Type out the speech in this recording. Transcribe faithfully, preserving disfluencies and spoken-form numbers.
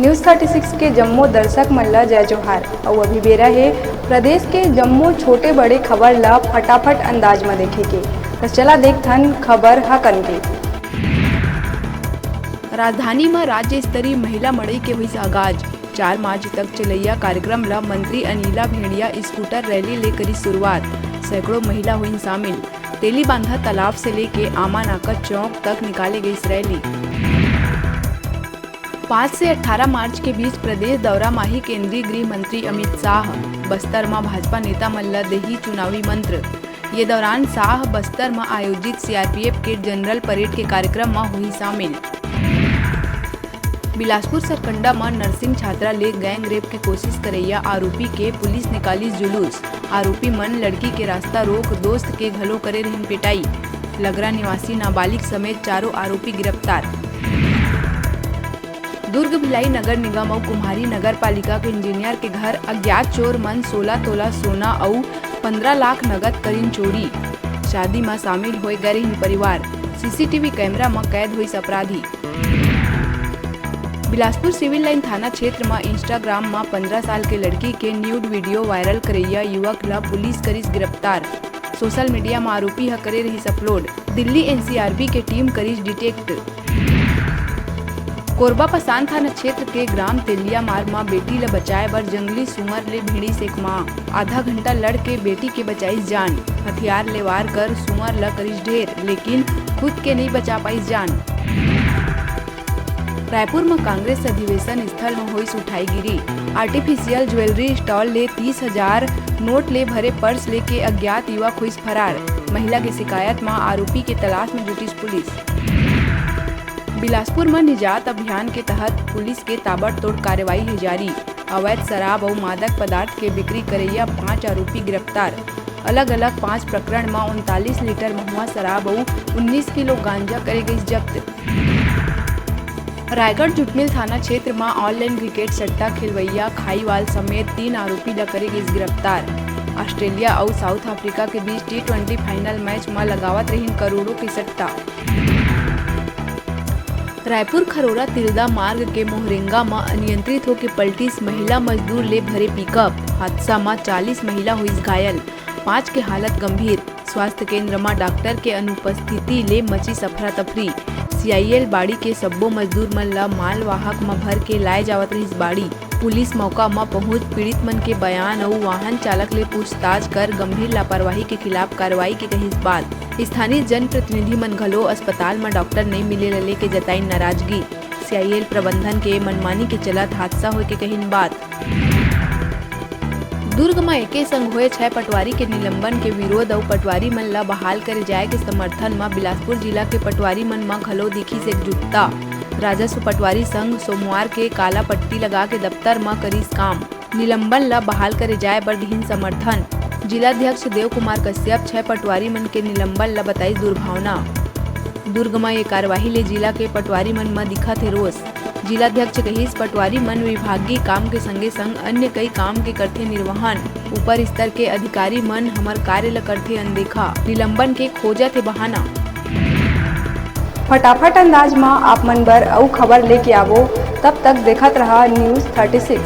News thirty six के जम्मो दर्शक मन ल जय जोहार। अउ अभी बेरा हे प्रदेश के जम्मो छोटे बड़े खबर ल फटाफट अंदाज म देखे के। त चला देखथन खबर हकन के। राजधानी म राज्य स्तरीय महिला मड़ई के होइस आगाज। चार मार्च तक चलैया कार्यक्रम ल मंत्री अनिला भेंड़िया स्कूटर रैली ले करिस शुरुआत। सैकड़ों महिला होइन शामिल। तेलीबांधा तालाब से लेके आमा नाका चौक तक निकाले गइस रैली। पाँच से अठारह मार्च के बीच प्रदेश दौरा म आही केंद्रीय गृह मंत्री अमित शाह। बस्तर म भाजपा नेता मन ल देही चुनावी मंत्र। ये दौरान शाह बस्तर म आयोजित सीआरपीएफ के जनरल परेड के कार्यक्रम म होही शामिल। बिलासपुर सरकंडा म नर्सिंग छात्रा ले गैंग रेप के कोशिश करैया आरोपी के पुलिस निकालिस जुलूस। आरोपी मन लड़की के रास्ता रोक दोस्त के घलो करे रहिन पिटाई। लगरा निवासी नाबालिग समेत चारों आरोपी गिरफ्तार। दुर्ग भिलाई नगर निगम अउ कुम्हारी नगर पालिका के इंजीनियर के घर अज्ञात चोर मन सोलह तोला सोना अउ पन्द्रह लाख नगद करिन चोरी। शादी म शामिल होए गए रहिन परिवार। सीसीटीवी कैमरा म कैद होइस अपराधी। बिलासपुर सिविल लाइन थाना क्षेत्र म Instagram म पन्द्रह साल के लड़की के nude video viral करैया युवक ल पुलिस करिस गिरफ्तार। सोशल मीडिया म आरोपी ह करे रहिस अपलोड। दिल्ली एनसीआरबी के टीम करिस डिटेक्ट। कोरबा पसान थाना क्षेत्र के ग्राम तेलिया मार म बेटी ल बचाए बर जंगली सुअर ले भिड़िस एक मां। आधा घंटा लड़ के बेटी के बचाइस जान। हथियार ले वार कर सुअर ल करिस ढेर, लेकिन खुद के नइ बचा पाइस जान। रायपुर म कांग्रेस अधिवेशन स्थल म होइस उठाईगिरी। आर्टिफिशियल ज्वेलरी स्टॉल ले तीस हजार नोट ले भरे पर्स लेके अज्ञात युवक होइस फरार। महिला के शिकायत म आरोपी के तलाश म जुटिस पुलिस। बिलासपुर म निजात अभियान के तहत पुलिस के ताबड़तोड़ कार्रवाई हे जारी। अवैध शराब अउ मादक पदार्थ के बिक्री करैया पांच आरोपी गिरफ्तार। अलग-अलग पांच प्रकरण म उनतालीस लीटर महुआ शराब अउ उन्नीस किलो गांजा करे गइस जब्त। रायगढ़ जुटमिल थाना क्षेत्र म ऑनलाइन क्रिकेट सट्टा खेलवैया खाईवाल समेत तीन आरोपी ल करे गइस गिरफ्तार। ऑस्ट्रेलिया अउ साउथ अफ्रीका के बीच टी ट्वेंटी फाइनल मैच म लगावत रहिन करोड़ों के सट्टा। रायपुर खरोरा तिल्दा मार्ग के मोहरेंगा म अनियंत्रित होके पलटिस महिला मजदूर ले भरे पिकअप। हादसा म चालीस महिला होइस घायल, पांच के हालत गंभीर। स्वास्थ्य केंद्र म डॉक्टर के अनुपस्थिति ले मचिस अफरा तफरी। सीआईएल बाड़ी के सब्बो मजदूर मन ल मालवाहक म भर के लाए जावत रहिस बाड़ी। पुलिस मौका म पहुंच पीड़ित मन के बयान अउ वाहन चालक ले पूछताछ कर गंभीर लापरवाही के खिलाफ कार्रवाई के कहिस बात। स्थानीय जनप्रतिनिधि मन घलो अस्पताल म डॉक्टर नइ मिले ल लेके जताइन नाराजगी। सीआईएल प्रबंधन के मनमानी के चलत हादसा होय के कहिन बात। दुर्ग म एके संग होए छह पटवारी के निलंबन के विरोध अउ पटवारी मन ल बहाल करे जाए के समर्थन म बिलासपुर जिला के पटवारी मन म घलो दिखिस एकजुटता। राजस्व पटवारी संघ सोमवार के काला पट्टी लगा के दफ्तर म करिस काम। निलंबन ल बहाल करे जाए बर दिहिन समर्थन। जिलाध्यक्ष देव कुमार कश्यप छह पटवारी मन के निलंबन ल बताइस दुर्भावना। दुर्ग म ये कार्यवाही ले जिला के पटवारी मन म दिखत हे रोष। जिलाध्यक्ष कहिस, पटवारी मन विभागीय काम के संगे संग अन्य कई काम के करथे निर्वहन। ऊपर स्तर के अधिकारी मन हमर कार्य ल करथे अनदेखा, निलंबन के खोजत हे बहाना। फटाफट अंदाज म आप मन बर अउ खबर लेके आवो, तब तक देखत रहा News thirty six।